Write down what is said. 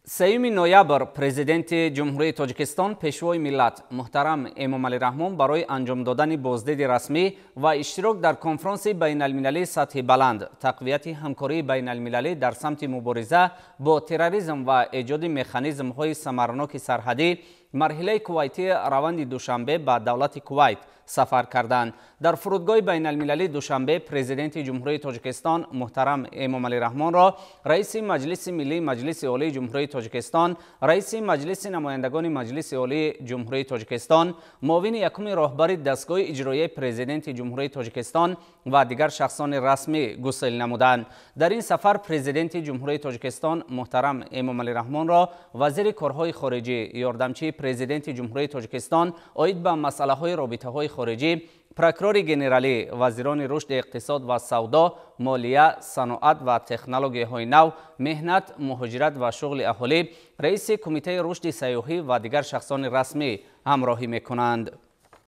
3 ноябр Президенти Ҷумҳурии Тоҷикистон, Пешвои миллат муҳтарам Эмомалӣ Раҳмон барои анҷом додани боздиди расмӣ ва иштирок дар конфронси байналмилалии сатҳи баланд «Тақвияти ҳамкории байналмилалӣ дар самти мубориза бо терроризм ва эҷоди механизмҳои самараноки сарҳадӣ, марҳилаи кувайтии раванди Душанбе» ба давлати Кувайт сафар карданд. Дар фурудгоҳи байналмилалии Душанбе Президенти Ҷумҳурии Тоҷикистон муҳтарам Эмомалӣ Раҳмонро Раиси Маҷлиси Миллии Маҷлиси Олии Ҷумҳурии Тоҷикистон, Раиси Маҷлиси Намояндагони Маҷлиси Олии Ҷумҳурии Тоҷикистон, муовини якуми роҳбари дастгоҳи иҷроияи Президенти Ҷумҳурии Тоҷикистон ва дигар шахсони расмӣ гусел намуданд. Дар ин сафар Президенти Ҷумҳурии Тоҷикистон муҳтарам Эмомалӣ Раҳмонро вазири корҳои хориҷӣ, ёрдамчии Президенти Ҷумҳурии Тоҷикистон оид ба масъалаҳои робитаҳои хориҷӣ, прокурори генералӣ, вазирони рушди иқтисод ва савдо, молия, саноат ва технологияҳои нав, меҳнат, муҳоҷират ва шуғли аҳолӣ, раиси Кумитаи рушди сайёҳӣ ва дигар шахсони расмӣ ҳамроҳӣ мекунанд.